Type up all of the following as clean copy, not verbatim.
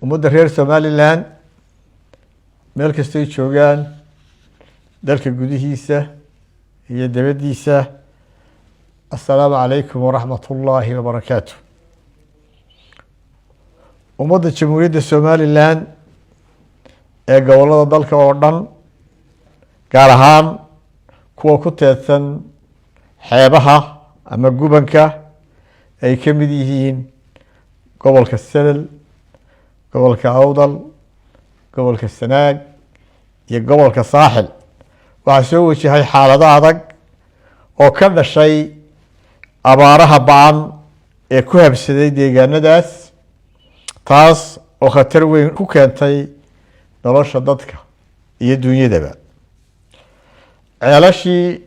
Ummadda reer Somaliland meel kastay joogaan, dalka gudihiisa iyo dibaddiisa, assalaamu calaykum waraxmat ullaahi wabarakaatu. Ummadda Jamhuuriyadda Somaliland ee gobollada dalka oo dhan, gaar ahaan kuwa ku teedsan xeebaha ama gubanka ay ka mid yihiin gobolka Selel, gobolka Awdal, gobolka Sanaag iyo gobolka Saaxil, waxaa soo wajahay xaalado adag oo ka dhashay abaaraha ba'an ee ku habsaday deegaanadaas, taas oo khatar weyn ku keentay nolosha dadka iyo dunyadaba. Ceelashii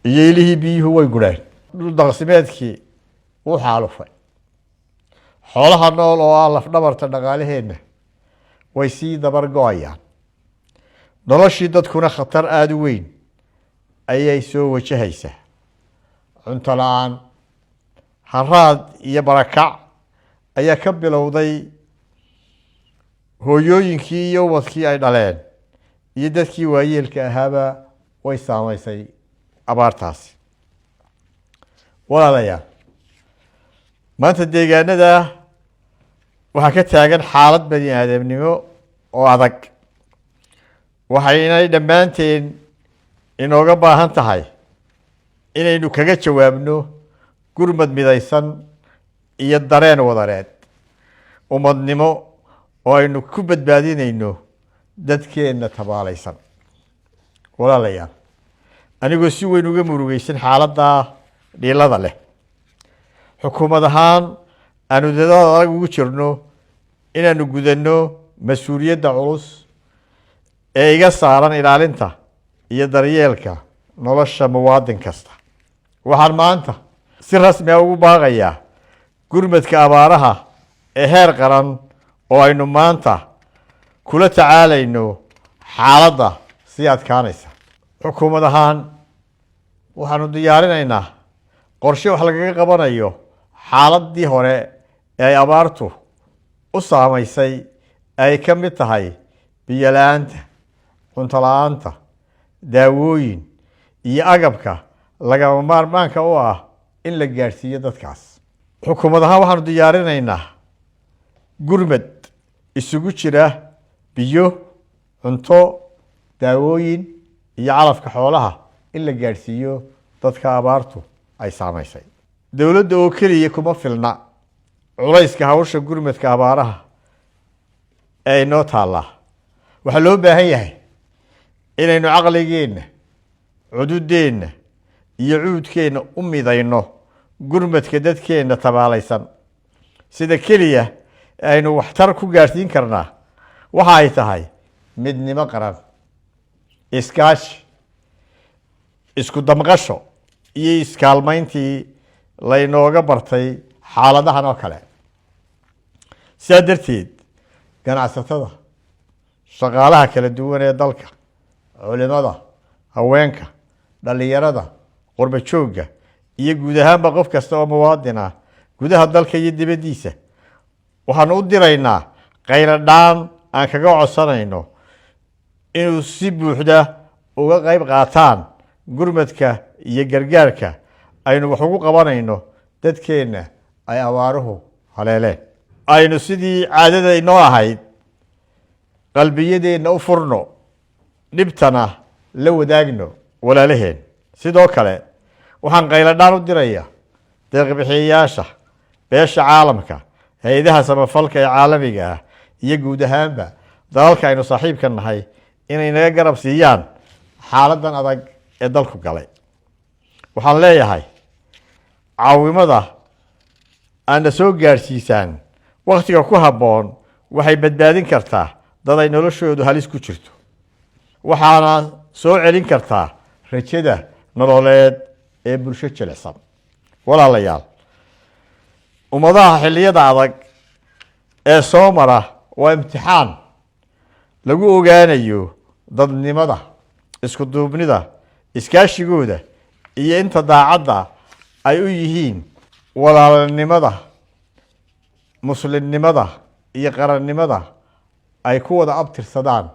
iyo ilihii biyuhu way gureen, dhul daqsimeedkii wuu xaalufay, xoolaha nool oo ah lafdhabarta dhaqaalaheenna way sii dabar go'ayaan, noloshii dadkuna khatar aada u weyn ayay soo wajahaysaa. Cunto la'aan, haraad iyo barakac ayaa ka bilowday hooyooyinkii iyo ubadkii ay dhaleen iyo dadkii waayeelka ahaaba way saameysay abaartaasi. Walaalayaal, maanta deegaanada waxaa ka taagan xaalad bani aadamnimo oo adag, waxaynay dhammaanteen inooga baahan tahay inaynu kaga jawaabno gurmad midaysan iyo dareen wadareed ummadnimo oo aynu ku badbaadinayno dadkeenna tabaalaysan. Walaalayaal, anigoo si weyn uga murugeysan xaaladdaa dhiilada leh, xukuumad ahaan aanu dadaal adag ugu jirno inaanu gudanno mas'uuliyadda culus ee iga saaran ilaalinta iyo daryeelka nolosha muwaadin kasta, waxaan maanta si rasmi ah ugu baaqayaa gurmadka abaaraha ee heer qaran oo aynu maanta kula tacaalayno xaaladda sii adkaanaysa. Xukuumad ahaan waxaanu diyaarinaynaa qorshe wax lagaga qabanayo xaaladdii hore ee ay abaartu u saamaysay, ay ka mid tahay biyo la'aanta, cunto la'aanta, daawooyin iyo agabka lagama maarmaanka u ah in la gaadhsiiyo dadkaas. Xukuumad ahaan waxaanu diyaarinaynaa gurmad isugu jira biyo, cunto, daawooyin iyo calafka xoolaha in la gaadhsiiyo dadka abaartu ay saamaysay. Dowladda oo keliya kuma filna culayska hawsha gurmadka abaaraha ee inoo taallaa. Waxaa loo baahan yahay inaynu caqligeenna, cududeenna iyo cuudkeenna u midayno gurmadka dadkeenna tabaalaysan. Sida keliya ee aynu waxtar ku gaadhsiin karnaa waxa ay tahay midnimo qaran, iskaashi, isku damqasho iyo iskaalmayntii laynooga bartay xaaladahan oo kale. Sidaa darteed, ganacsatada, shaqaalaha kala duwan ee dalka, culimada, haweenka, dhallinyarada, qurba joogga iyo guud ahaanba qof kasta oo muwaadin ah gudaha dalka iyo dibaddiisa, waxaanu u diraynaa qayladhaan aan kaga codsanayno inuu si buuxda uga qayb qaataan gurmadka iyo gargaarka aynu wax ugu qabanayno dadkeenna ay abaaruhu haleeleen. Aynu sidii caadada inoo ahayd qalbiyadeenna u furno, dhibtana la wadaagno walaalaheen. Sidoo kale, waxaan qayladhaan u diraya deeqbixiyayaasha, beesha caalamka, hay'adaha samafalka ee caalamiga ah iyo guud ahaanba dalalka aynu saaxiibka nahay inay naga garab siiyaan xaaladan adag ee dalku galay. Waxaan leeyahay, caawimada aadna soo gaadhsiisaan wakhtiga ku habboon waxay badbaadin kartaa dad ay noloshoodu halis ku jirto, waxaana soo celin kartaa rajada nololeed ee bulsho jilicsan. Walaalayaal, ummadaha xilliyada adag ee soo mara waa imtixaan lagu ogaanayo dadnimada, isku duubnida, iskaashigooda iyo inta daacadda ay u yihiin walaalnimada, muslimnimada iyo qarannimada. ay ku wada abtirsadaan.